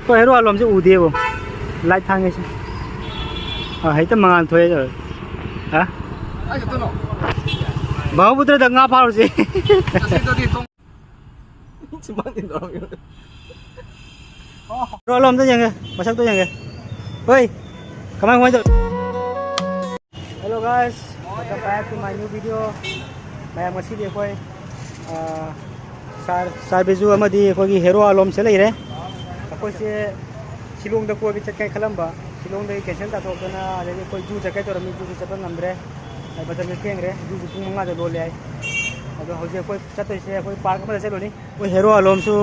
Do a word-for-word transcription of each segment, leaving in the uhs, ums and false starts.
ꯑꯩꯈꯣꯏ hero ꯑꯂꯣꯝꯁꯦ ꯎꯗꯦꯕꯣ꯫ Light ꯊꯥꯡꯉꯦꯁꯦ꯫ ꯑꯥ, ꯍꯦꯛꯇ ꯃꯉꯥꯜ ꯊꯣꯛꯑꯦ ꯇꯧꯔꯦ꯫ ꯍꯥ? ꯀꯥꯏ ꯆꯠꯇꯣꯏꯅꯣ? ꯕ꯭ꯔꯍ꯭ꯃꯄꯨꯇ꯭ꯔꯗ ꯉꯥ ꯐꯥꯔꯨꯁꯦ꯫ ꯉꯁꯤꯗꯗꯤ ꯇꯣꯡ-, ꯁꯨꯃꯥꯡ ꯇꯧꯔꯝꯃꯤꯕ꯫ ꯍꯦꯔꯣ ꯑꯂꯣꯝꯗ ꯌꯦꯡꯒꯦ, ꯃꯁꯛꯇꯣ ꯌꯦꯡꯒꯦ꯫ ꯍꯣꯏ, ꯀꯃꯥꯏ, ꯀꯃꯥꯏ ꯇꯧ-, Hello guys, welcome back to my new video. ꯃꯌꯥꯝ, ꯉꯁꯤꯗꯤ ꯑꯩꯈꯣꯏ, ꯑꯥ, ꯁꯥꯔ, ꯁꯥꯔ ꯕꯤꯖꯨ ꯑꯃꯗꯤ ꯑꯩꯈꯣꯏꯒꯤ ꯍꯦꯔꯣ ꯑꯂꯣꯝꯁꯦ ꯂꯩꯔꯦ꯫ ꯑꯩꯈꯣꯏꯁꯦ ꯁꯤꯂꯣꯡꯗ ꯀꯣꯏꯕ ꯆꯠꯀꯦ ꯈꯜꯂꯝꯕ, ꯁꯤꯂꯣꯡꯗꯒꯤ cancel ꯇꯥꯊꯣꯛꯇꯅ, ꯑꯗꯒꯤ ꯑꯩꯈꯣꯏ ꯖꯨ ꯆꯠꯀꯦ ꯇꯧꯔꯝꯃꯤ, ꯖꯨꯁꯨ ꯆꯠꯄ ꯉꯝꯗ꯭ꯔꯦ꯫ ꯃꯇꯝꯁꯦ ꯊꯦꯡꯈ꯭ꯔꯦ, ꯖꯨꯁꯨ ꯄꯨꯡ ꯃꯉꯥꯗ ꯂꯣꯜꯂꯦ ꯍꯥꯏ꯫ ꯑꯗꯣ ꯍꯧꯖꯤꯛ ꯑꯩꯈꯣꯏ ꯆꯠꯇꯣꯏꯁꯦ ꯑꯩꯈꯣꯏ park ꯑꯃꯗ ꯆꯠꯂꯨꯅꯤ꯫ ꯑꯩꯈꯣꯏ ꯍꯦꯔꯣ ꯑꯂꯣꯝꯁꯨ,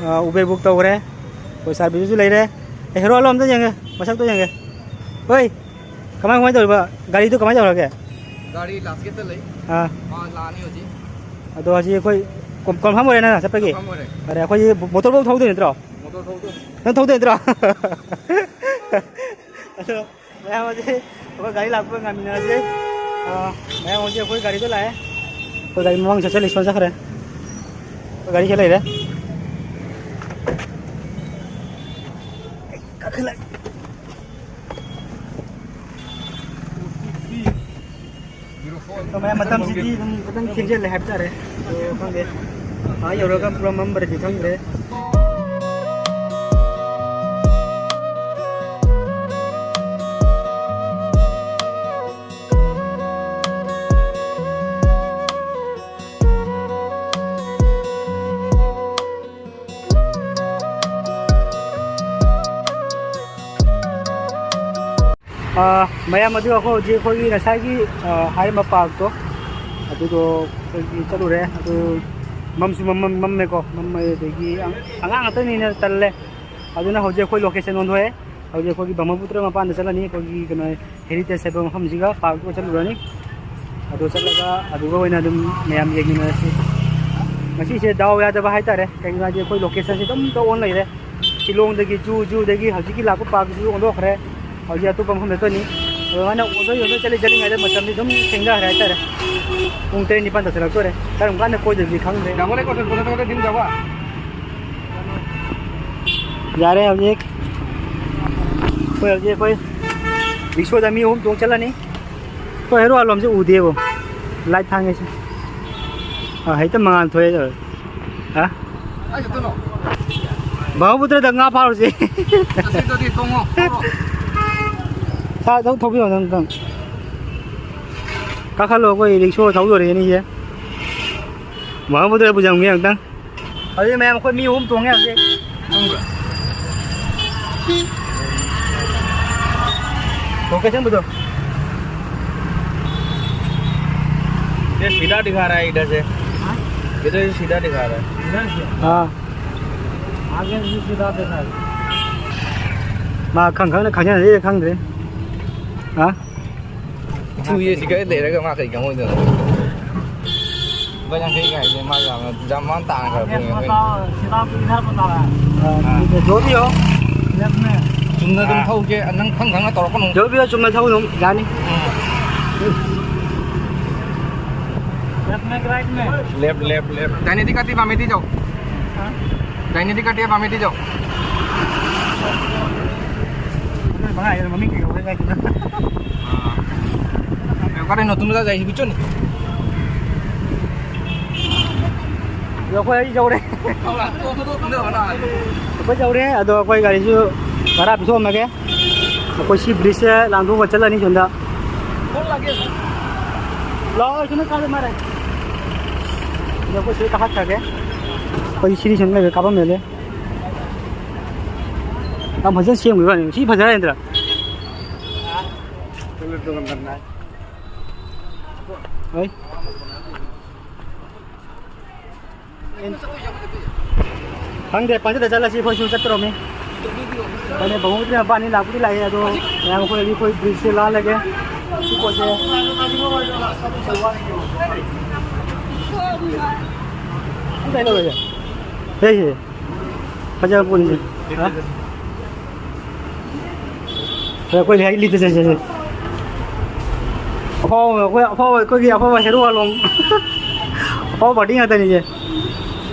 ꯑ, Uber book ꯇꯧꯈ꯭ꯔꯦ꯫ ꯑꯩꯈꯣꯏ ꯁꯥꯔ ꯕꯤꯖꯨꯁꯨ ꯂꯩꯔꯦ꯫ ꯑꯦ, ꯍꯦꯔꯣ ꯑꯂꯣꯝꯗ ꯌꯦꯡꯒꯦ, ꯃꯁꯛꯇꯣ ꯌꯦꯡꯒꯦ꯫ ꯍꯣꯏ, ꯀꯃꯥꯏ, ꯀꯃꯥꯏ ꯇꯧꯔꯤꯕ? ꯒꯥꯔꯤꯗꯣ ꯀꯃꯥꯏ ꯇꯧꯔꯒꯦ? ꯒꯥꯔꯤ last gate ꯇ ꯂꯩ꯫ ꯑꯥ꯫ ꯃꯥ ꯂꯥꯛꯑꯅꯤ ꯍꯧꯖꯤꯛ꯫ ꯑꯗꯣ ꯍꯧꯖꯤꯛ ꯑꯩꯈꯣꯏ ꯀꯣ-, confirm ꯑꯣꯏꯔꯦ ꯅꯪ ꯆꯠꯄꯒꯤ? Confirm ꯑꯣꯏꯔꯦ꯫ ꯐꯔꯦ, ꯑꯩꯈꯣꯏꯁꯦ ꯕꯣ-, ꯃꯣꯇꯣꯔ ꯕꯣꯠ ꯊꯧꯗꯣꯏ ꯅꯠꯇ꯭ꯔꯣ? ꯃꯣꯇꯣꯔ ꯊꯧꯗꯣꯏ꯫ ꯅꯪ ꯊꯧꯗꯣꯏ ꯅꯠꯇ꯭ꯔꯣ? ꯑꯗꯣ ꯃꯌꯥꯝ ꯍꯧꯖꯤꯛ ꯑꯩꯈꯣꯏ ꯒꯥꯔꯤ ꯂꯥꯛꯄ ꯉꯥꯏꯃꯤꯟꯅꯔꯁꯦ꯫ ꯑꯥ, ꯃꯌꯥꯝ ꯍꯧꯖꯤꯛ ꯑꯩꯈꯣꯏ ꯒꯥꯔꯤꯗꯣ ꯂꯥꯛꯑꯦ꯫ ꯑꯩꯈꯣꯏ ꯒꯥꯔꯤ ꯃꯃꯥꯡ ꯆꯠꯆꯜꯂꯤ, ꯁꯣꯝ ꯆꯠꯈ꯭ꯔꯦ꯫ ꯑꯩꯈꯣꯏ ꯒꯥꯔꯤ ꯁꯤꯗ ꯂꯩꯔꯦ꯫ ꯀꯥꯈꯠꯂꯛ-, ꯃꯌꯥꯝ, ꯃꯇꯝꯁꯤꯗꯤ ꯑꯗꯨꯝ ꯈꯤꯇꯪ ꯊꯦꯡꯖꯤꯜꯂꯦ ꯍꯥꯏꯕ ꯇꯥꯔꯦ꯫ ꯑꯗꯣ ꯈꯪꯗꯦ, ꯑꯥ ꯌꯧꯔꯒ ꯄꯨꯔꯥ ꯃꯝꯕ꯭ꯔꯗꯤ ꯈꯪꯗ꯭ꯔꯦ꯫ ꯑꯥ, ꯃꯌꯥꯝ, ꯑꯗꯨ ꯑꯩꯈꯣꯏ ꯍꯧꯖꯤꯛ ꯑꯩꯈꯣꯏꯒꯤ ꯉꯁꯥꯏꯒꯤ, ꯑꯥ, ꯍꯥꯏꯔꯤꯕ park ꯇꯣ, ꯑꯗꯨꯗꯣ ꯑꯩꯈꯣꯏꯒꯤ ꯆꯠꯂꯨꯔꯦ꯫ ꯑꯗꯨ ꯃꯝꯁꯨ ꯃꯝ-, ꯃꯝ-, ꯃꯝꯃꯦꯀꯣ, ꯃꯝꯃꯦ, ꯑꯗꯒꯤ ꯑꯉ-, ꯑꯉꯥꯡ ꯉꯥꯛꯇꯅꯤꯅ ꯇꯜꯂꯦ꯫ ꯑꯗꯨꯅ ꯍꯧꯖꯤꯛ ꯑꯩꯈꯣꯏ location ꯑꯣꯟꯊꯣꯛꯑꯦ꯫ ꯍꯧꯖꯤꯛ ꯑꯩꯈꯣꯏꯒꯤ ꯕ꯭ꯔꯍ꯭ꯃꯄꯨꯇ꯭ꯔ ꯃꯄꯥꯟꯗ ꯆꯠꯂꯅꯤ, ꯑꯩꯈꯣꯏꯒꯤ ꯀꯩꯅꯣ, Heritage ꯍꯥꯏꯕ ꯃꯐꯝꯁꯤꯒ park ꯇꯨꯒ ꯆꯠꯂꯨꯔꯅꯤ꯫ ꯑꯗꯨ ꯆꯠꯂꯒ ꯑꯗꯨꯒ ꯑꯣꯏꯅ ꯑꯗꯨꯝ ꯃꯌꯥꯝ ꯌꯦꯡꯃꯤꯟꯅꯔꯁꯤ꯫ ꯉꯁꯤꯁꯦ ꯗꯥꯎ ꯌꯥꯗꯕ ꯍꯥꯏꯇꯥꯔꯦ, ꯀꯩꯒꯤꯅꯣ ꯍꯥꯏꯗꯤ ꯑꯩꯈꯣꯏ location ꯁꯦ ꯑꯗꯨꯝ on ꯂꯩꯔꯦ꯫ ꯁꯤꯂꯣꯡꯗꯒꯤ ꯖꯨ, ꯖꯨꯗꯒꯤ ꯍꯧꯖꯤꯛꯀꯤ ꯂꯥꯛꯄ park ꯁꯤꯁꯨ ꯑꯣꯟꯊꯣꯛꯈ꯭ꯔꯦ꯫ ꯍꯧꯖꯤꯛ ꯑꯇꯣꯞꯄ ꯃꯐꯝꯗ ꯆꯠꯅꯤ꯫ ꯑꯗꯨꯃꯥꯏꯅ ꯑꯣꯟꯊꯣꯛ ꯑꯣꯟꯊꯣꯛ ꯆꯠꯂꯤ ꯆꯠꯂꯤꯉꯩꯗ ꯃꯇꯝꯗꯤ ꯑꯗꯨꯝ ꯊꯦꯡꯊꯈ꯭ꯔꯦ ꯍꯥꯏꯇꯥꯔꯦ꯫ ꯄꯨꯡ ꯇꯔꯦꯠ ꯅꯤꯄꯥꯟ ꯇꯥꯁꯤꯜꯂꯛꯇꯣꯔꯦ꯫ ꯀꯔꯝ ꯀꯥꯟꯗ ꯀꯣꯏꯗꯣꯏꯕꯗꯤ ꯈꯪꯗ꯭ꯔꯦ꯫ ꯌꯥꯝ ꯀꯟꯅ ꯀꯣꯏꯊꯣꯛ ꯈꯣꯠꯇꯣꯛꯄꯗ ꯗꯤꯝ ꯆꯥꯕ꯫ ꯌꯥꯔꯦ ꯍꯧꯖꯤꯛ꯫ ꯑꯩꯈꯣꯏ ꯍꯧꯖꯤꯛ ꯑꯩꯈꯣꯏ ꯔꯤꯛꯁꯣꯗ ꯃꯤ ꯑꯍꯨꯝ ꯇꯣꯡ ꯆꯠꯂꯅꯤ꯫ ꯑꯩꯈꯣꯏ ꯍꯦꯔꯣ ꯑꯂꯣꯝꯁꯦ ꯎꯗꯦꯕꯣ꯫ ꯂꯥꯏꯠ ꯊꯥꯡꯉꯦꯁꯦ꯫ ꯑꯥ, ꯍꯦꯛꯇ ꯃꯉꯥꯜ ꯊꯣꯛꯑꯦ ꯇꯧꯔꯦ꯫ ꯍꯥ? ꯀꯥꯏ ꯆꯠꯇꯣꯏꯅꯣ? ꯕ꯭ꯔꯍꯃꯄꯨꯇ꯭ꯔꯗ ꯉꯥ ꯐꯥꯔꯨꯁꯦ꯫ ꯆꯠꯁꯤ, ꯆꯠꯁꯤ, ꯇꯣꯡꯉꯣ, ꯊꯧꯔꯣ꯫ ꯁꯥ ꯊꯧ-, ꯊꯧꯕꯤꯔꯣ ꯅꯪ, ꯅꯪ꯫ ꯀꯥꯈꯠꯂꯣ, ꯑꯩꯈꯣꯏ ꯔꯤꯛꯁꯣ ꯊꯧꯗꯣꯔꯦ ꯑꯅꯤꯁꯦ꯫ ꯕ꯭ꯔꯍꯃꯄꯨꯇ꯭ꯔ ꯄꯨꯖꯝꯒꯦ ꯑꯃꯨꯛꯇꯪ꯫ ꯍꯧꯖꯤꯛ ꯃꯌꯥꯝ ꯑꯩꯈꯣꯏ ꯃꯤ ꯑꯍꯨꯝ ꯇꯣꯡꯉꯦ ꯍꯧꯖꯤꯛ꯫ ꯈꯪꯕ꯭ꯔꯥ? ꯂꯣꯀꯦꯁꯟꯕꯨꯗꯣ꯫ ये सीधा दिखा रहा है इधर से। हाँ? इधर से सीधा दिखा रहा है। इधर से? हाँ। आगे से सीधा दिखा रहा है। ꯃꯥ ꯈꯪ ꯈꯪꯅ ꯈꯪꯖꯟꯅꯔꯤꯔ ꯈꯪꯗ꯭ꯔꯦ꯫ ꯍꯥ? ꯏꯊꯨ ꯌꯦꯠꯁꯤ ꯈꯔ ꯂꯩꯔꯒ ꯃꯥ ꯀꯩ ꯈꯪꯉꯣꯏꯗꯣꯏꯅꯣ? ꯂꯨꯄꯥ ꯌꯥꯡꯈꯩ ꯀꯥꯏꯁꯦ ꯃꯥ ꯌꯥꯝꯅ ꯌꯥꯝ ꯃꯥꯟ ꯇꯥꯡꯈ꯭ꯔꯕ ꯄꯣꯠꯅꯤ ꯑꯩꯈꯣꯏꯅ꯫ बताओ, सीधा इधर बता रहा है। हाँ। जो भी हो। लेफ्ट में। ꯆꯨꯝꯅ ꯑꯗꯨꯝ ꯊꯧꯒꯦ, ꯅꯪ ꯈꯪ ꯈꯪꯅ ꯇꯧꯔꯛꯀꯅꯨ꯫ जो भी हो, ꯆꯨꯝꯅ ꯊꯧ ꯑꯗꯨꯝ ꯌꯥꯅꯤ꯫ लेफ्ट में, राइट में। Left, left, left. दाहिने दी काटी, बामे दी जाओ। हाँ? दाहिने दी काटी, बामे दी जाओ। ꯑꯗꯨ ꯃꯉꯥ ꯍꯥꯏꯔ ꯃꯃꯤꯡ ꯀꯩ ꯀꯧꯒꯦ ꯀꯥꯏꯗꯨꯅ? ꯑꯥ꯫ ꯀꯔꯤꯅꯣ ꯇꯨꯝꯗ ꯂꯩꯁꯤ ꯕꯤꯆꯨꯟ? ꯑꯗꯣ ꯑꯩꯈꯣꯏ ꯑꯩ ꯌꯧꯔꯦ꯫ ꯑꯩꯈꯣꯏ ꯌꯧꯔꯦ, ꯑꯗꯣ ꯑꯩꯈꯣꯏ ꯒꯥꯔꯤꯁꯨ ꯚꯔꯥ ꯄꯤꯊꯣꯛꯑꯝꯃꯒꯦ꯫ ꯑꯩꯈꯣꯏ ꯁꯤ ꯕ꯭ꯔꯤꯖꯁꯦ ꯂꯥꯟꯊꯣꯛꯑꯒ ꯆꯠꯂꯅꯤ ꯁꯣꯝꯗ꯫ ꯂꯥꯛꯑꯣ, ꯁꯣꯝꯗ ꯀꯥꯗ ꯃꯥꯔꯦ꯫ ꯑꯗꯣ ꯑꯩꯈꯣꯏ ꯁꯤꯗ ꯀꯥꯈꯠꯈ꯭ꯔꯒꯦ꯫ ꯑꯩꯈꯣꯏ ꯁꯤꯗꯤ ꯁꯨꯝ ꯂꯩꯔꯦ, ꯀꯥꯐꯝ ꯂꯩꯔꯦ꯫ ꯌꯥꯝ ꯐꯖꯅ ꯁꯦꯝꯈꯤꯕ ꯋꯥꯅꯤ꯫ ꯁꯤ ꯐꯖꯔꯦ ꯅꯠꯇ꯭ꯔꯥ? ꯍꯣꯏ꯫ ꯈꯪꯗꯦ, ꯄꯪꯆꯠꯇ ꯆꯠꯂꯁꯤ, ꯑꯩꯈꯣꯏꯁꯨ ꯆꯠꯇꯣꯔꯝꯃꯤ꯫ ꯑꯗꯨꯅꯦ, ꯕꯍꯨꯃꯇꯤ ꯃꯄꯥꯅꯤ ꯂꯥꯛꯄꯨꯗꯤ ꯂꯥꯛꯑꯦ, ꯑꯗꯣ ꯃꯌꯥꯝ ꯑꯩꯈꯣꯏ ꯍꯧꯖꯤꯛ ꯑꯩꯈꯣꯏ ꯕ꯭ꯔꯤꯖꯁꯦ ꯂꯥꯜꯂꯒꯦ꯫ ꯁꯤ ꯄꯣꯠꯁꯦ꯫ ꯑꯝꯇ ꯂꯧꯔꯒꯦ꯫ ꯍꯦ, ꯍꯦ꯫ ꯐꯖꯕ ꯄꯣꯠꯅꯤ꯫ ꯍꯥ? ꯑꯩꯈꯣꯏ ꯍꯦꯛ ꯂꯤꯠꯇ ꯆꯠꯁꯦ꯫ ꯑꯐꯥꯎꯕ, ꯑꯩꯈꯣꯏ ꯑꯐꯥꯎꯕ, ꯑꯩꯈꯣꯏꯒꯤ ꯑꯐꯥꯎꯕ ꯍꯦꯔꯣ ꯑꯂꯣꯝ꯫ ꯑꯐꯥꯎꯕ ꯄꯥꯔꯇꯤ ꯉꯥꯛꯇꯅꯤꯁꯦ꯫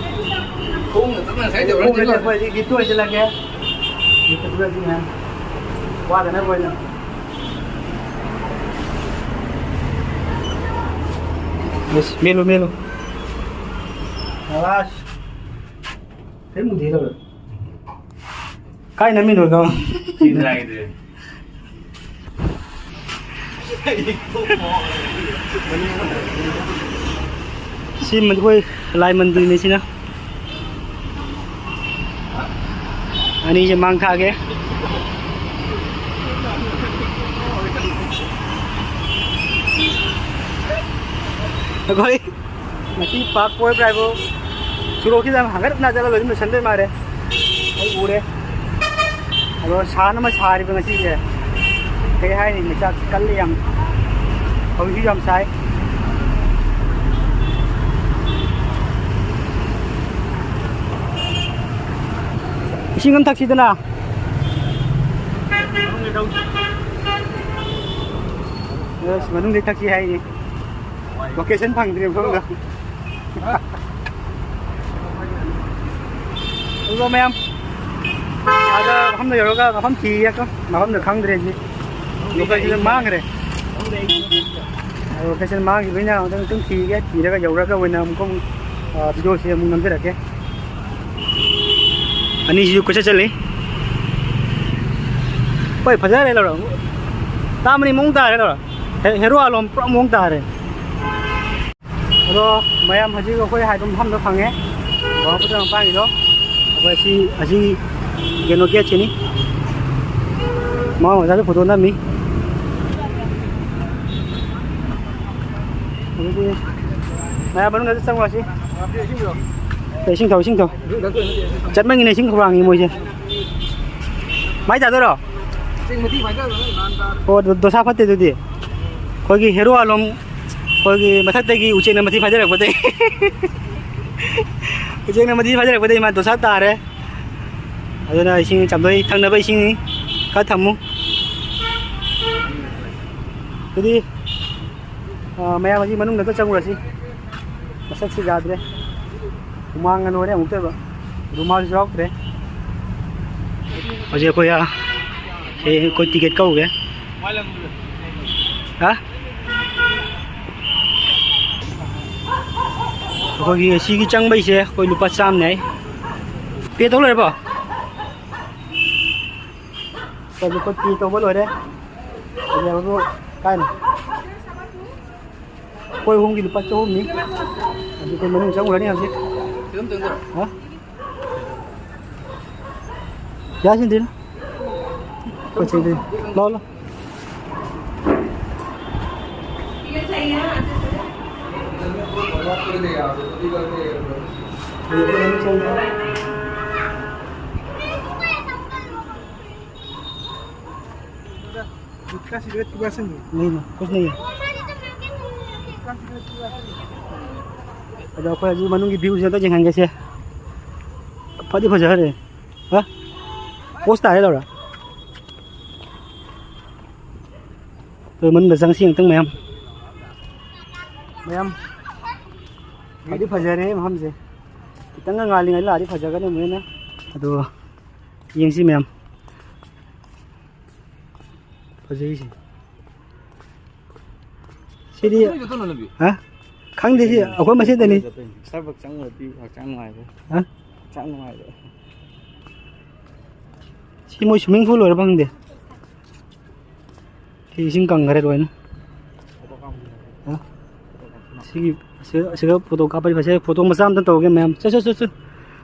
ꯈꯣꯡꯅ ꯆꯠꯅ ꯉꯁꯥꯏ ꯇꯧꯔ ꯈꯣꯡꯅ ꯆꯠꯂꯣ꯫ ꯆꯠꯄ ꯍꯥꯏꯗꯤ ꯒꯤꯐꯇꯨ ꯑꯣꯏꯁꯤꯜꯂꯛꯀꯦ꯫ ꯌꯦꯡꯈꯠꯂꯨꯔꯁꯤ ꯃꯌꯥꯝ꯫ ꯋꯥꯗꯅꯕ ꯑꯣꯏꯅ꯫ ꯑꯁ, ꯃꯦꯠꯂꯨ, ꯃꯦꯠꯂꯨ꯫ ꯑꯁ꯫ ꯀꯔꯤꯝ ꯎꯗꯦ ꯇꯧꯔꯦ꯫ ꯀꯥꯏ ꯅꯝꯃꯤꯅꯣ ꯅꯪ? ꯁꯤ ꯗ꯭ꯔꯥꯏꯒꯤꯗꯨꯅꯦ꯫ ꯁꯤ ꯃꯈꯣꯏ ꯂꯥꯏ ꯃꯟꯗꯤꯔꯅꯤ ꯁꯤꯅ꯫ ꯑꯅꯤꯁꯦ ꯃꯥꯡ ꯊꯥꯒꯦ꯫ ꯑꯩꯈꯣꯏ ꯉꯁꯤ ꯄꯥꯛ ꯀꯣꯏꯕ꯭ꯔꯥ ꯍꯥꯏꯕꯨ ꯁꯣꯔꯣꯛꯁꯤꯗ ꯌꯥꯝ ꯍꯪꯒꯠ ꯍꯟꯗ ꯆꯠꯂ ꯂꯣꯏ ꯂꯣꯏꯁꯟꯗꯣꯏ ꯃꯥꯜꯂꯦ꯫ ꯑꯩ ꯎꯔꯦ꯫ ꯑꯗꯣ ꯁꯥꯅ ꯑꯃ ꯁꯥꯔꯤꯕ ꯉꯁꯤꯁꯦ꯫ ꯀꯩ ꯍꯥꯏꯅꯤ, ꯃꯩꯆꯥꯛꯁꯤ ꯀꯜꯂꯤ ꯌꯥꯝ꯫ ꯍꯧꯖꯤꯛꯁꯨ ꯌꯥꯝ ꯁꯥꯏ꯫ ꯏꯁꯤꯡ ꯑꯃ ꯊꯛꯁꯤꯗꯅ꯫ ꯑꯁ, ꯃꯅꯨꯡꯗ ꯊꯛꯁꯤ ꯍꯥꯏꯅꯤ꯫ ꯂꯣꯀꯦꯁꯟ ꯐꯪꯗ꯭ꯔꯤ ꯃꯐꯝꯗꯣ꯫ ꯑꯗꯨꯒ ꯃꯌꯥꯝ ꯑꯥꯗ ꯃꯐꯝꯗ ꯌꯧꯔꯒ ꯃꯐꯝ ꯊꯤꯌꯦꯀꯣ꯫ ꯃꯐꯝꯗꯣ ꯈꯪꯗ꯭ꯔꯦ ꯍꯧꯖꯤꯛ꯫ ꯂꯣꯀꯦꯁꯟ ꯃꯥꯡꯈ꯭ꯔꯦ꯫ ꯂꯣꯀꯦꯁꯟ ꯃꯥꯡꯈꯤꯕꯅꯤꯅ ꯑꯃꯨꯛꯇꯪ ꯊꯤꯒꯦ꯫ ꯊꯤꯔꯒ ꯌꯧꯔꯒ ꯑꯣꯏꯅ ꯑꯃꯨꯛꯀ ꯑꯃꯨꯛ, ꯑ, ꯚꯤꯗꯤꯑꯣꯁꯦ ꯑꯃꯨꯛ ꯅꯝꯖꯔꯛꯀꯦ꯫ ꯑꯅꯤꯁꯤꯁꯨ ꯀꯣꯏꯆꯠ ꯆꯠꯂꯤ꯫ ꯍꯣꯏ, ꯐꯖꯔꯦ ꯂꯧꯔ꯫ ꯇꯥꯃꯅꯤ ꯃꯑꯣꯡ ꯇꯥꯔꯦ ꯂꯧꯔ꯫ ꯍꯦ-, ꯍꯦꯔꯣ ꯑꯥꯂꯣꯝ ꯄꯨꯔꯥ ꯃꯑꯣꯡ ꯇꯥꯔꯦ꯫ ꯑꯗꯣ ꯃꯌꯥꯝ ꯍꯧꯖꯤꯛ ꯑꯩꯈꯣꯏ ꯍꯥꯏꯕ ꯃꯐꯝꯗꯣ ꯐꯪꯉꯦ꯫ ꯕ꯭ꯔꯍ꯭ꯃꯄꯨꯇ꯭ꯔ ꯃꯄꯥꯟꯒꯤꯗꯣ꯫ ꯑꯩꯈꯣꯏ ꯑꯁꯤ, ꯑꯁꯤ ꯀꯩꯅꯣ ꯒꯦꯠꯁꯤꯅꯤ꯫ ꯃꯃꯥ ꯃꯆꯥꯁꯨ ꯐꯣꯇꯣ ꯅꯝꯃꯤ꯫ ꯑꯗꯨꯗꯤ ꯃꯌꯥꯝ ꯃꯅꯨꯡꯗ ꯆꯪꯉꯨꯔꯁꯤ꯫ ꯏꯁꯤꯡ ꯊꯛꯑꯣ, ꯏꯁꯤꯡ ꯊꯛꯑꯣ꯫ ꯆꯠꯃꯟꯒꯤꯅ ꯏꯁꯤꯡ ꯈꯧꯔꯥꯡꯉꯤ ꯃꯣꯏꯁꯦ꯫ ꯃꯥꯏ ꯆꯥꯗꯣꯏꯔꯣ? ꯑꯣ, ꯗꯣ-, ꯗꯣꯁꯥ ꯐꯠꯇꯦ ꯑꯗꯨꯗꯤ꯫ ꯑꯩꯈꯣꯏꯒꯤ ꯍꯦꯔꯣ ꯑꯥꯂꯣꯝ, ꯑꯩꯈꯣꯏꯒꯤ ꯃꯊꯛꯇꯒꯤ ꯎꯆꯦꯛꯅ ꯃꯊꯤ ꯐꯥꯏꯖꯔꯛꯄꯗꯩ꯫ ꯎꯆꯦꯛꯅ ꯃꯊꯤ ꯐꯥꯏꯖꯔꯛꯄꯗꯩ ꯃꯥ ꯗꯣꯁꯥ ꯇꯥꯔꯦ꯫ ꯑꯗꯨꯅ ꯏꯁꯤꯡ ꯆꯥꯝꯗꯣꯛꯏ, ꯊꯛꯅꯕ ꯏꯁꯤꯡꯅꯤ꯫ ꯈꯔ ꯊꯝꯃꯨ꯫ ꯑꯗꯨꯗꯤ ꯑ, ꯃꯌꯥꯝ ꯑꯁꯤ ꯃꯅꯨꯡꯗ ꯑꯝꯇ ꯆꯪꯉꯨꯔꯁꯤ꯫ ꯃꯁꯛꯁꯤ ꯌꯥꯗ꯭ꯔꯦ꯫ ꯍꯨꯃꯥꯡꯅ ꯂꯣꯏꯔꯦ ꯑꯃꯨꯛꯇ ꯑꯣꯏꯕ꯫ ꯔꯨꯃꯥꯜꯁꯨ ꯌꯥꯎꯗ꯭ꯔꯦ꯫ ꯍꯧꯖꯤꯛ ꯑꯩꯈꯣꯏ, ꯑꯥ, ꯁꯤ ꯑꯩꯈꯣꯏ ꯇꯤꯀꯦꯠ ꯀꯛꯎꯒꯦ꯫ ꯍꯥ? ꯑꯩꯈꯣꯏꯒꯤ ꯁꯤꯒꯤ ꯆꯪꯕꯩꯁꯦ ꯑꯩꯈꯣꯏ ꯂꯨꯄꯥ ꯆꯥꯝꯃꯅꯦ ꯍꯥꯏ꯫ ꯄꯦ ꯇꯧ ꯂꯣꯏꯔꯕꯣ? ꯑꯩꯈꯣꯏ ꯄꯦ ꯇꯧꯕ ꯂꯣꯏꯔꯦ꯫ ꯑꯗꯨ ꯀꯥꯏꯅ? ꯑꯩꯈꯣꯏ ꯑꯍꯨꯝꯒꯤ ꯂꯨꯄꯥ ꯆꯍꯨꯝꯅꯤ꯫ ꯑꯗꯨ ꯑꯩꯈꯣꯏ ꯃꯅꯨꯡ ꯆꯪꯉꯨꯔꯅꯤ ꯍꯧꯖꯤꯛ꯫ ꯍꯥ? ꯌꯥꯁꯤꯟꯗ꯭ꯔꯤꯅ꯫ ꯂꯥꯛꯑꯣ, ꯂꯥꯛꯑꯣ꯫ गुटखा सिगरेट की बात नहीं है। नहीं, नहीं, कुछ नहीं है। ꯑꯗꯣ ꯑꯩꯈꯣꯏ ꯍꯧꯖꯤꯛ ꯃꯅꯨꯡꯒꯤ ꯚ꯭ꯌꯨꯁꯦ ꯑꯝꯇ ꯌꯦꯡꯍꯟꯒꯦꯁꯦ꯫ ꯐꯗꯤ ꯐꯖꯈ꯭ꯔꯦ꯫ ꯍꯥ? ꯄꯣꯁ ꯇꯥꯔꯦ ꯂꯧꯔ꯫ ꯑꯗꯣ ꯃꯅꯨꯡꯗ ꯆꯪꯁꯤ ꯑꯃꯨꯛꯇꯪ ꯃꯌꯥꯝ꯫ ꯃꯌꯥꯝ꯫ ꯐꯗꯤ ꯐꯖꯔꯦ ꯃꯐꯝꯁꯦ꯫ ꯈꯤꯇꯪꯒ ꯉꯥꯜꯂꯤꯉꯩ ꯂꯥꯛꯑꯗꯤ ꯐꯖꯒꯅꯤ ꯑꯃꯨꯛ ꯍꯦꯟꯅ꯫ ꯑꯗꯣ ꯌꯦꯡꯁꯤ ꯃꯌꯥꯝ꯫ ꯐꯖꯩꯁꯦ꯫ ꯁꯤꯗꯤ, ꯅꯣꯏꯗ ꯇꯧꯅ ꯂꯝꯕꯤ꯫ ꯍꯥ? ꯈꯪꯗꯦ, ꯁꯤ ꯑꯩꯈꯣꯏ ꯃꯁꯦꯟꯗꯅꯤ꯫ ꯆꯠꯇꯣꯏꯅꯤ꯫ Starbucks ꯆꯪꯉꯨꯔꯗꯤ ꯍꯛꯆꯥꯡ ꯅꯨꯡꯉꯥꯏꯕ꯫ ꯍꯥ? ꯍꯛꯆꯥꯡ ꯅꯨꯡꯉꯥꯏꯕ꯫ ꯁꯤ ꯃꯣꯏ swimming pool ꯑꯣꯏꯔꯕ ꯈꯪꯗꯦ꯫ ꯁꯤ ꯏꯁꯤꯡ ꯀꯪꯈꯔꯦ ꯂꯣꯏꯅ꯫ ꯍꯥ? ꯁꯤꯒꯤ, ꯑꯁꯤ-, ꯑꯁꯤꯒ ꯐꯣꯇꯣ ꯀꯥꯞꯄꯗꯤ ꯐꯖꯩ꯫ ꯐꯣꯇꯣ ꯃꯆꯥ ꯑꯝꯇ ꯇꯧꯔꯒꯦ ꯃꯌꯥꯝ꯫ ꯆꯠ, ꯆꯠ, ꯆꯠ, ꯆꯠ꯫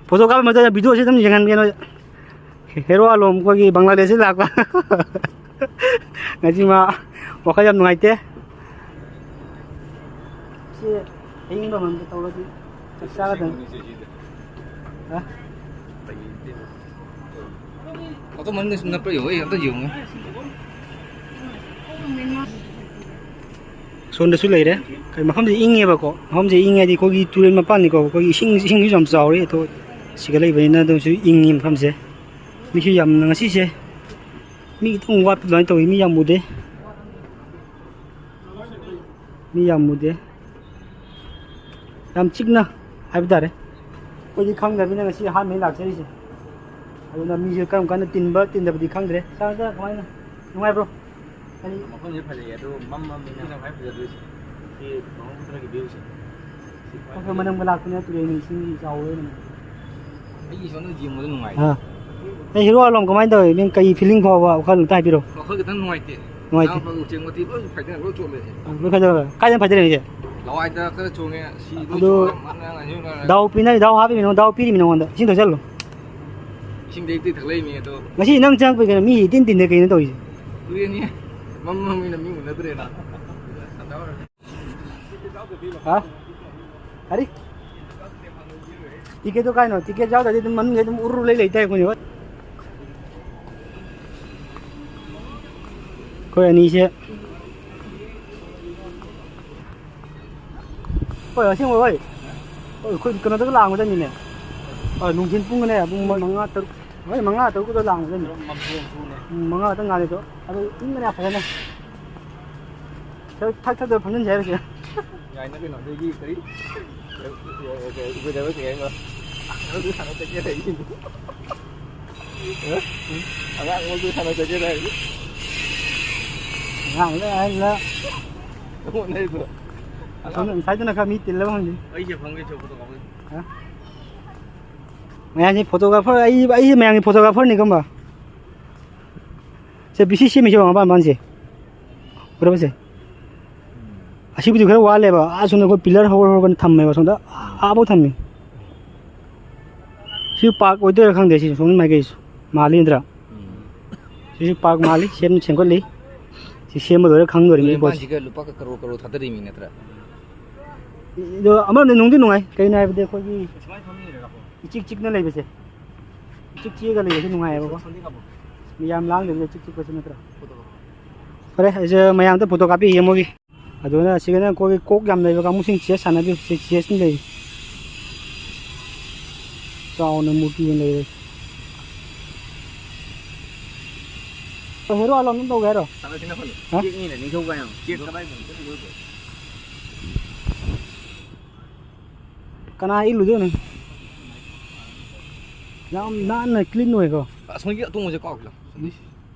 ꯐꯣꯇꯣ ꯀꯥꯞꯄ ꯃꯇꯝꯗ ꯚꯤꯗꯤꯑꯣꯁꯤ ꯑꯗꯨꯝ ꯌꯦꯡꯍꯟꯒꯦ ꯅꯣꯏ꯫ ꯍꯦꯔꯣ ꯑꯂꯣꯝ ꯑꯩꯈꯣꯏꯒꯤ ꯕꯪꯒ꯭ꯂꯥꯗꯦꯁꯇ ꯂꯥꯛꯄ꯫ ꯉꯁꯤ ꯃꯥ ꯋꯥꯈꯜ ꯌꯥꯝ ꯅꯨꯡꯉꯥꯏꯇꯦ꯫ ꯁꯤ ꯑꯏꯪꯕ ꯑꯃ ꯇꯧꯔꯗꯤ ꯆꯞ ꯆꯥꯒꯗꯕꯅꯤ꯫ ꯍꯥ? ꯑꯇꯣꯞꯄ ꯃꯅꯨꯡꯗꯁꯨ ꯅꯞꯄ ꯌꯦꯡꯉꯣ, ꯑꯩ ꯑꯝꯇ ꯌꯦꯡꯉꯣ꯫ ꯁꯣꯝꯗꯁꯨ ꯂꯩꯔꯦ꯫ ꯀꯩ ꯃꯐꯝꯁꯦ ꯏꯪꯉꯦꯕꯀꯣ꯫ ꯃꯐꯝꯁꯦ ꯏꯪꯉꯦ ꯍꯥꯏꯗꯤ ꯑꯩꯈꯣꯏꯒꯤ ꯇꯨꯔꯦꯜ ꯃꯄꯥꯟꯅꯤꯀꯣ꯫ ꯑꯩꯈꯣꯏꯒꯤ ꯏꯁꯤꯡ, ꯏꯁꯤꯡꯁꯨ ꯌꯥꯝ ꯆꯥꯎꯔꯦ꯫ ꯑꯗꯣ ꯁꯤꯒ ꯂꯩꯕꯅꯤꯅ ꯑꯗꯨꯝꯁꯨ ꯏꯪꯉꯤ ꯃꯐꯝꯁꯦ꯫ ꯃꯤꯁꯨ ꯌꯥꯝꯅ ꯉꯁꯤꯁꯦ ꯃꯤ ꯈꯤꯇꯪ ꯋꯥꯠꯄ ꯑꯗꯨꯃꯥꯏꯅ ꯇꯧꯋꯤ꯫ ꯃꯤ ꯌꯥꯝ ꯎꯗꯦ꯫ ꯃꯤ ꯌꯥꯝ ꯎꯗꯦ꯫ ꯌꯥꯝ ꯆꯤꯛꯅ ꯍꯥꯏꯕ ꯇꯥꯔꯦ꯫ ꯑꯩꯈꯣꯏꯗꯤ ꯈꯪꯗꯕꯅꯤꯅ ꯉꯁꯤ ꯑꯍꯥꯟꯕꯅꯤ ꯂꯥꯛꯆꯔꯤꯁꯦ꯫ ꯑꯗꯨꯅ ꯃꯤꯁꯦ ꯀꯔꯝ ꯀꯥꯟꯗ ꯇꯤꯟꯕ ꯇꯤꯟꯗꯕꯗꯤ ꯈꯪꯗ꯭ꯔꯦ꯫ ꯁꯥꯔ, ꯁꯥꯔ, ꯀꯃꯥꯏꯅ, ꯅꯨꯡꯉꯥꯏꯕ꯭ꯔꯣ? ꯍꯥꯏꯗꯤ ꯃꯐꯝꯁꯦ ꯐꯖꯩꯌꯦ, ꯑꯗꯣ ꯃꯝꯃꯕꯅꯤꯅ ꯈ꯭ꯋꯥꯏ ꯐꯖꯗꯣꯏꯁꯦ ꯁꯤ ꯕ꯭ꯔꯍ꯭ꯃꯄꯨꯇ꯭ꯔꯒꯤ ꯚ꯭ꯌꯨꯁꯦ꯫ ꯁꯤ ꯈ꯭ꯋꯥꯏ ꯑꯩꯈꯣꯏ ꯐꯖꯩ꯫ ꯃꯅꯝꯒ ꯂꯥꯛꯄꯅꯦ, ꯇꯨꯔꯦꯟ ꯏꯁꯤꯡꯒꯤ ꯆꯥꯎꯕ ꯑꯣꯏꯅ꯫ ꯑꯩꯒꯤ ꯁꯣꯝꯗ ꯌꯦꯡꯕꯗ ꯅꯨꯡꯉꯥꯏ꯫ ꯑꯥ꯫ ꯑꯩ ꯍꯦꯔꯣ ꯑꯂꯣꯝ ꯀꯃꯥꯏꯅ ꯇꯧꯋꯤ? ꯅꯪ ꯀꯩ ꯐꯤꯂꯤꯡ ꯐꯥꯎꯕ ꯋꯥꯈꯜ ꯑꯝꯇ ꯍꯥꯏꯕꯤꯔꯣ꯫ ꯋꯥꯈꯜ ꯈꯤꯇꯪ ꯅꯨꯡꯉꯥꯏꯇꯦ꯫ ꯅꯨꯡꯉꯥꯏꯇꯦ꯫ ꯏꯅꯥꯎꯄꯥꯒꯤ ꯎꯆꯦꯛ ꯃꯊꯤ ꯂꯣꯏ ꯐꯥꯏꯗꯅ ꯂꯣꯏ ꯆꯣꯠꯂꯦ꯫ ꯑꯥ, ꯂꯣꯏ ꯈꯥꯏꯗꯣꯛꯑꯒ꯫ ꯀꯥꯏꯗꯅ ꯐꯥꯏꯗꯔꯛꯏꯁꯦ? ꯂꯋꯥꯏꯗ ꯈꯔ ꯆꯣꯡꯉꯦ, ꯁꯤ ꯂꯣꯏ ꯑꯗꯨ ꯆꯣꯠꯂꯦ꯫ ꯃꯥꯅ ꯉꯥꯏꯍꯥꯛ ꯗꯥꯎ ꯄꯤꯅ-, ꯗꯥꯎ ꯍꯥꯞꯄꯤꯃꯤꯅꯣ, ꯗꯥꯎ ꯄꯤꯔꯤꯃꯤꯅꯣ ꯅꯉꯣꯟꯗ꯫ ꯏꯁꯤꯡ ꯊꯛꯆꯜꯂꯨ꯫ ꯏꯁꯤꯡꯗꯤ ꯑꯩ ꯊꯛꯂꯛꯏꯅꯦ ꯑꯗꯣ꯫ ꯉꯁꯤ ꯅꯪ ꯆꯪꯉꯛꯄꯩ ꯀꯩꯅꯣ ꯃꯤ ꯏꯇꯤꯟ ꯇꯤꯟꯅ ꯀꯩꯅꯣ ꯇꯧꯔꯤꯁꯦ? ꯀꯨꯏꯔꯦꯅꯦ꯫ ꯃꯝ ꯃꯝꯃꯤꯅ ꯃꯤ ꯎꯅꯗ꯭ꯔꯦꯅ꯫ ꯍꯥ? ꯀꯔꯤ? ꯇꯤꯀꯦꯠꯇꯣ ꯀꯥꯏꯅꯣ? ꯇꯤꯀꯦꯠ ꯌꯥꯎꯗ꯭ꯔꯗꯤ ꯑꯗꯨꯝ ꯃꯅꯨꯡꯗ ꯑꯗꯨꯝ ꯎꯔꯨ ꯂꯩ ꯂꯩꯇꯥꯔꯦ ꯑꯩꯈꯣꯏ꯫ ꯑꯩꯈꯣꯏ ꯑꯅꯤꯁꯦ꯫ ꯍꯣꯏ, ꯑꯁꯦꯡꯕ ꯍꯣꯏ꯫ ꯍꯣꯏ, ꯑꯩꯈꯣꯏ ꯀꯩꯅꯣꯗꯒ ꯂꯥꯛꯑꯝꯒꯗꯕꯅꯤꯅꯦ꯫ ꯍꯣꯏ, ꯅꯨꯡꯊꯤꯟ ꯄꯨꯡꯅꯦ, ꯄꯨꯡ ꯃꯉꯥ, ꯇꯔꯨꯛ, ꯍꯣꯏ, ꯃꯉꯥ, ꯇꯔꯨꯛꯀꯤꯗ ꯂꯥꯛꯑꯝꯒꯗꯕꯅꯤ꯫ ꯎꯝ, ꯃꯉꯥ ꯈꯛꯇꯪ ꯉꯥꯏꯔꯦ ꯑꯗꯣ꯫ ꯑꯗꯣ ꯏꯪꯕꯅꯦ ꯐꯖꯅ꯫ ꯊꯛ-, ꯊꯛ-, ꯊꯛꯇ ꯐꯝꯖꯤꯟꯁꯦ ꯍꯥꯏꯔꯁꯦ꯫ ꯌꯥꯏꯅ ꯀꯩꯅꯣ, ꯑꯗꯒꯤ ꯀꯔꯤ? ꯎꯕꯗꯕ ꯀꯩ ꯍꯥꯏꯅꯣ? ꯑꯗꯨ ꯁꯥꯟꯅ ꯆꯠꯀꯦ ꯍꯥꯏ꯫ ꯑꯉꯥꯡ ꯃꯔꯛꯇ ꯁꯥꯟꯅ ꯆꯠꯀꯦ ꯍꯥꯏ꯫ ꯑꯉꯥꯡ ꯂꯩ ꯍꯥꯏꯁꯤꯅ꯫ ꯑꯣꯟꯅꯩꯗꯣ꯫ ꯑꯁꯣꯝꯗ ꯉꯁꯥꯏꯗꯨꯅ ꯈꯔ ꯃꯤ ꯇꯤꯜꯂꯕ ꯈꯪꯗꯦ꯫ ꯑꯩꯁꯦ ꯐꯪꯒꯦ ꯆꯠꯄꯗꯣ ꯀꯃꯥꯏꯅ? ꯍꯥ? ꯃꯌꯥꯝꯁꯤ photographer, ꯑꯩ, ꯑꯩꯁꯦ ꯃꯌꯥꯝꯒꯤ photographerꯅꯤ ꯈꯪꯕ? ꯁꯦ, ꯕꯤ ꯁꯤ ꯁꯦꯝꯃꯤꯁꯦ ꯃꯄꯥꯟ ꯃꯄꯥꯟꯁꯦ꯫ ꯎꯔꯕꯁꯦ? ꯑꯁꯤꯕꯨꯗꯤ ꯈꯔ ꯋꯥꯠꯂꯦꯕ꯫ ꯑꯥ, ꯁꯣꯝꯗ ꯑꯩꯈꯣꯏ pillar ꯍꯧꯔ ꯍꯧꯔꯒ ꯊꯝꯃꯦꯕ, ꯁꯣꯝꯗ ꯑꯥꯐꯥꯎ ꯊꯝꯃꯤ꯫ ꯁꯤ park ꯑꯣꯏꯗꯣꯏꯔꯥ ꯈꯪꯗꯦ, ꯁꯤ ꯁꯣꯝ ꯃꯥꯏꯀꯩꯁꯨ ꯃꯥꯜꯂꯤ ꯅꯠꯇ꯭ꯔꯥ? ꯎꯝ꯫ ꯁꯤꯁꯨ park ꯃꯥꯜꯂꯤ, ꯁꯦꯝ-, ꯁꯦꯝꯒꯠꯂꯤ꯫ ꯁꯤ ꯁꯦꯝꯕ ꯂꯣꯏꯔ ꯈꯪꯗꯣꯔꯤꯕꯅꯤ ꯄꯣꯠꯁꯦ꯫ ꯇꯨꯔꯦꯟ ꯃꯄꯥꯟꯁꯤꯒ ꯂꯨꯄꯥ ꯀꯔꯣꯔ ꯀꯔꯣꯔ ꯊꯥꯗꯔꯤꯃꯤꯅꯦ ꯅꯠꯇ꯭ꯔꯥ? ꯑꯗꯣ ꯑꯃꯔꯣꯝꯗ ꯅꯨꯡꯗꯤ ꯅꯨꯡꯉꯥꯏ, ꯀꯩꯅꯣ ꯍꯥꯏꯕꯗꯤ ꯑꯩꯈꯣꯏꯒꯤ ꯁꯨꯃꯥꯏꯅ ꯐꯝꯃꯤꯔꯕ? ꯏꯆꯤꯛ ꯆꯤꯛꯅ ꯂꯩꯕꯁꯦ, ꯏꯆꯤꯛ ꯆꯤꯛꯑꯒ ꯂꯩꯕꯁꯦ ꯅꯨꯡꯉꯥꯏꯌꯦꯕꯀꯣ꯫ ꯃꯤ ꯌꯥꯝ ꯂꯥꯡꯗꯕꯤꯗ ꯏꯆꯤꯛ ꯆꯤꯛꯄꯁꯦ ꯅꯠꯇ꯭ꯔꯥ? ꯐꯔꯦ, ꯑꯩꯁꯦ ꯃꯌꯥꯝꯗ photo ꯀꯥꯞꯄꯤꯒꯦ ꯃꯣꯏꯒꯤ꯫ ꯑꯗꯨꯅ ꯁꯤꯒꯅ ꯑꯩꯈꯣꯏꯒꯤ ꯀꯣꯛ ꯌꯥꯝ ꯂꯩꯕ ꯀꯥꯡꯕꯨꯁꯤꯡ chess ꯁꯥꯟꯅꯕꯤꯌꯨ꯫ ꯁꯤ chessꯅꯤ ꯂꯩ꯫ ꯆꯥꯎꯅ ꯃꯨꯔꯇꯤ ꯑꯣꯏꯅ ꯂꯩꯔꯦ꯫ ꯍꯦꯔꯣ ꯑꯂꯣꯝ ꯑꯗꯨꯝ ꯇꯧꯒꯦ ꯍꯥꯏꯔꯣ? ꯁꯥꯟꯅꯁꯤꯅ ꯐꯅꯤ꯫ ꯍꯥ? ꯆꯦꯛꯅꯤꯅ ꯅꯤꯡꯊꯧ ꯀꯥꯏꯅ꯫ ꯆꯦꯛ ꯀꯗꯥꯏꯗꯅꯣ? ꯀꯅꯥ ꯏꯜꯂꯨꯗꯣꯏꯅꯣ? ꯌꯥꯝ ꯅꯥꯟꯅ clean ꯑꯣꯏꯀꯣ꯫ ꯑꯁꯣꯝꯒꯤ ꯑꯇꯣꯡꯕꯁꯦ ꯀꯥꯎꯈꯤꯕ꯫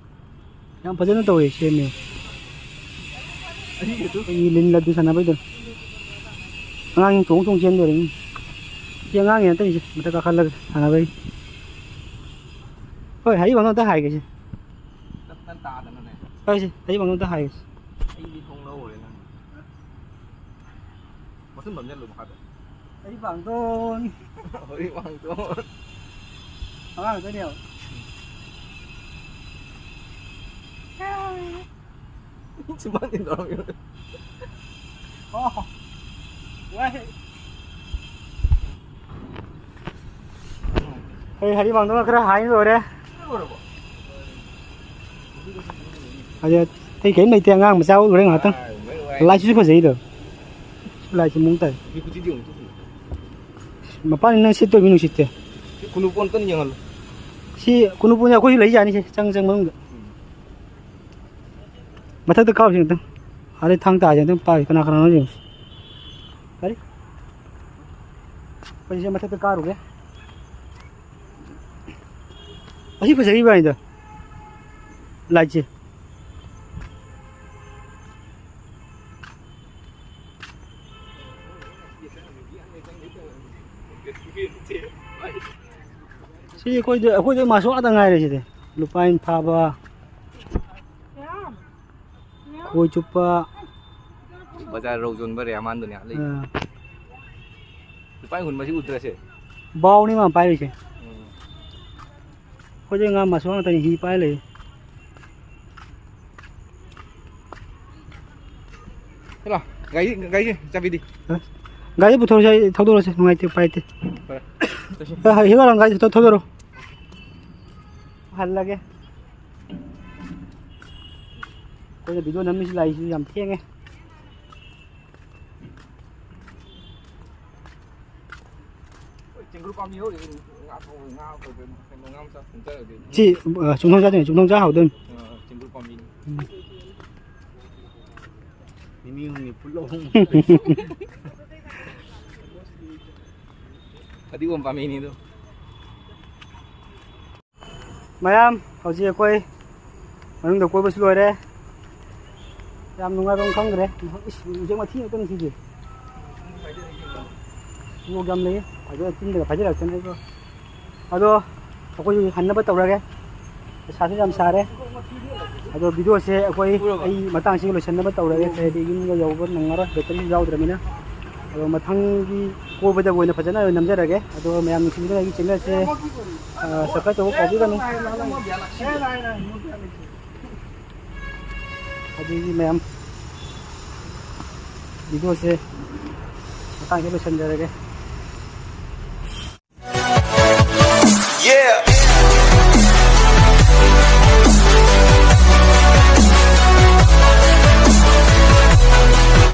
ꯌꯥꯝ ꯐꯖꯅ ꯇꯧꯋꯦ, ꯁꯦꯝꯃꯦ꯫ ꯑꯩꯒꯤꯁꯨ꯫ ꯑꯩꯈꯣꯏꯒꯤ ꯂꯤꯟ ꯂꯗꯨ ꯁꯥꯟꯅꯕꯩꯗꯣ꯫ ꯑꯉꯥꯡ ꯆꯣꯡ ꯆꯣꯡ ꯆꯦꯟꯗꯣꯔꯦ꯫ ꯁꯤ ꯑꯉꯥꯡꯒꯤ ꯅꯠꯇꯦ, ꯁꯤ ꯃꯊꯛ ꯀꯥꯈꯠꯂꯒ ꯁꯥꯟꯅꯕꯩ꯫ ꯍꯣꯏ, ꯍꯔꯤꯕꯪꯗꯣ ꯑꯝꯇ ꯍꯥꯏꯒꯦꯁꯦ꯫ ꯅꯪ ꯇꯥꯗꯅꯅꯦ꯫ ꯍꯣꯏ, ꯁꯤ ꯍꯔꯤꯕꯪꯗꯣ ꯑꯝꯇ ꯍꯥꯏꯒꯦꯁꯦ꯫ ꯑꯩꯗꯤ ꯊꯣꯡ ꯂꯧꯔꯦ ꯅꯪ꯫ ꯃꯊꯨꯝ ꯅꯝꯁꯤꯜꯂꯨ ꯃꯈꯥꯗ꯫ ꯍꯔꯤꯕꯪꯗꯣꯟ꯫ ꯍꯔꯤꯕꯪꯗꯣꯟ꯫ ꯑꯉꯥꯡ ꯉꯥꯛꯇꯅꯦꯕ꯫ ꯁꯨꯃꯥꯏꯅ ꯇꯧꯔꯝꯃꯤ꯫ ꯑꯣ꯫ ꯋꯥꯏ꯫ ꯑꯩ ꯍꯔꯤꯕꯪꯗꯣꯟ ꯈꯔ ꯍꯥꯏ ꯂꯣꯏꯔꯦ꯫ ꯑꯗꯩ ꯑꯇꯩ ꯀꯔꯤꯝ ꯂꯩꯇꯦ, ꯑꯉꯥꯡ ꯃꯆꯥ ꯎꯠꯂꯨꯔꯦ ꯉꯥꯏꯍꯥꯛꯇꯪ꯫ ꯂꯥꯏꯠꯁꯤꯁꯨ ꯐꯖꯩꯗꯣ꯫ ꯂꯥꯏꯠꯁꯤ ꯃꯑꯣꯡ ꯇꯥꯏ꯫ ꯃꯄꯥꯟ ꯅꯪ ꯁꯤꯠꯇꯣꯏꯕ ꯅꯨꯡꯁꯤꯠꯇꯦ꯫ ꯁꯤ ꯀꯨꯅꯨꯄꯣꯟ ꯑꯩꯈꯣꯏꯁꯨ ꯂꯩ ꯌꯥꯅꯤꯁꯦ, ꯆꯪ ꯆꯪ ꯃꯅꯨꯡꯗ꯫ ꯃꯊꯛꯇ ꯀꯥꯔꯨꯁꯤ ꯑꯝꯇꯪ꯫ ꯑꯗꯩ ꯊꯥꯡ ꯇꯥꯁꯦ ꯑꯝꯇꯪ ꯄꯥꯏ, ꯀꯅꯥ ꯀꯅꯥꯅꯣ ꯌꯦꯡꯁꯤ꯫ ꯀꯔꯤ? ꯑꯩꯈꯣꯏꯁꯦ ꯃꯊꯛꯇ ꯀꯥꯔꯨꯒꯦ꯫ ꯑꯁꯤ ꯐꯖꯔꯤꯕ ꯍꯥꯏꯗ꯫ ꯂꯥꯏꯠꯁꯦ꯫ ꯁꯤ ꯑꯩꯈꯣꯏꯗ, ꯑꯩꯈꯣꯏꯗ ꯃꯥꯁꯨ ꯉꯥꯛꯇ ꯉꯥꯏꯔꯦ ꯁꯤꯗꯤ꯫ ꯂꯨꯄꯥ ꯑꯩꯅ ꯐꯥꯕ, ꯈꯣꯏ ꯆꯨꯞꯄ꯫ ꯕꯖꯥꯔ ꯔꯧ ꯌꯣꯟꯕ ꯔꯦꯍꯃꯥꯟꯗꯨꯅꯦ ꯂꯩ꯫ ꯑꯥ꯫ ꯂꯨꯄꯥ ꯑꯩꯅ ꯍꯨꯟꯕꯁꯤ ꯎꯗ꯭ꯔꯁꯦ꯫ ꯕꯥꯎꯅꯤ ꯃꯥ ꯄꯥꯏꯔꯤꯁꯦ꯫ ꯎꯝ꯫ ꯑꯩꯈꯣꯏꯗꯤ ꯉꯥ ꯃꯆꯥ ꯉꯥꯛꯇꯅꯤ ꯍꯤ ꯄꯥꯏ ꯂꯩ꯫ ꯍꯦꯔꯥ, ꯒꯥꯔꯤ, ꯒꯥꯔꯤꯒꯤ ꯆꯥꯕꯤꯗꯤ? ꯍꯥ? ꯒꯥꯔꯤ ꯄꯨꯊꯣꯔꯛꯁꯦ, ꯑꯩ ꯊꯧꯗꯣꯔꯛꯁꯦ, ꯅꯨꯡꯉꯥꯏꯇꯦ, ꯎꯄꯥꯏ ꯂꯩꯇꯦ꯫ ꯐꯔꯦ, ꯆꯠꯁꯤ꯫ ꯍꯦ, ꯍꯦ, ꯍꯦꯔꯣ, ꯒꯥꯔꯤ ꯊꯧ-, ꯊꯧꯗꯣꯔꯛꯑꯣ꯫ ꯍꯜꯂꯒꯦ꯫ ꯑꯩꯈꯣꯏꯅ video ꯅꯝꯃꯤꯁꯤ ꯂꯥꯛꯏꯁꯤ ꯌꯥꯝ ꯊꯦꯡꯉꯦ꯫ ꯆꯦꯡꯒꯨꯔ ꯄꯥꯝꯕꯤ ꯍꯧꯔꯤ꯫ ꯉꯥ ꯊꯣꯡ-, ꯉꯥ ꯀꯩꯅꯣ, ꯉꯥ ꯃꯆꯥ ꯊꯣꯡ ꯆꯥꯔꯗꯤ꯫ ꯁꯤ, ꯑ, ꯆꯨꯝꯊꯣꯡ ꯆꯥꯗꯣꯏꯅꯤ, ꯆꯨꯝꯊꯣꯡ ꯆꯥ ꯍꯥꯎꯗꯣꯏꯅꯤ꯫ ꯑ, ꯆꯦꯡꯒꯨꯔ ꯄꯥꯝꯕꯤꯅꯤ꯫ ꯎꯝ꯫ ꯅꯤꯅꯤ ꯍꯨꯝꯅꯤ ꯐꯨꯠꯂꯣ꯫ ꯐꯗꯤꯒꯣꯝ ꯄꯥꯝꯕꯤꯅꯤ ꯑꯗꯨ꯫ ꯃꯌꯥꯝ, ꯍꯧꯖꯤꯛ ꯑꯩꯈꯣꯏ ꯃꯅꯨꯡꯗ ꯀꯣꯏꯕꯁꯨ ꯂꯣꯏꯔꯦ꯫ ꯌꯥꯝ ꯅꯨꯡꯉꯥꯏꯕ ꯑꯃ ꯈꯪꯗ꯭ꯔꯦ꯫ ꯏꯁ, ꯎꯆꯦꯛ ꯃꯊꯤ ꯉꯥꯛꯇꯅꯤ ꯁꯤꯗꯤ꯫ ꯎꯆꯦꯛ ꯌꯥꯝ ꯂꯩ꯫ ꯐꯖꯅ ꯆꯤꯟꯗꯒ ꯐꯥꯖꯤꯜꯂꯛꯇꯅ ꯑꯩꯕꯣ꯫ ꯑꯗꯣ ꯑꯩꯈꯣꯏ ꯍꯟꯅꯕ ꯇꯧꯔꯒꯦ꯫ ꯄꯩꯁꯥꯁꯨ ꯌꯥꯝ ꯁꯥꯔꯦ꯫ ꯑꯗꯣ ꯚꯤꯗꯤꯑꯣꯁꯦ ꯑꯩꯈꯣꯏ, ꯑꯩ ꯃꯇꯥꯡꯁꯤꯒ ꯂꯣꯏꯁꯤꯟꯅꯕ ꯇꯧꯔꯒꯦ, ꯍꯥꯏꯗꯤ ꯌꯨꯝꯒ ꯌꯧꯕ ꯅꯪꯉꯔꯣꯏ, ꯕꯦꯇꯔꯤ ꯌꯥꯎꯗ꯭ꯔꯃꯤꯅ꯫ ꯑꯗꯣ ꯃꯊꯪꯒꯤ ꯀꯣꯏꯕꯗꯕꯨ ꯑꯣꯏꯅ ꯐꯖꯅ ꯅꯝꯖꯔꯒꯦ꯫ ꯑꯗꯣ ꯃꯌꯥꯝ ꯅꯨꯡꯁꯤꯕꯤꯗꯨꯅ ꯑꯩꯒꯤ ꯆꯦꯅꯦꯜꯁꯦ, ꯑ, ꯁꯕꯁꯀ꯭ꯔꯥꯏꯕ ꯇꯧꯕ ꯀꯥꯎꯕꯤꯒꯅꯨ꯫ ꯑꯗꯨꯗꯤ ꯃꯌꯥꯝ, ꯚꯤꯗꯤꯑꯣꯁꯦ ꯃꯇꯥꯡꯁꯤꯗ ꯂꯣꯏꯁꯤꯟꯖꯔꯒꯦ꯫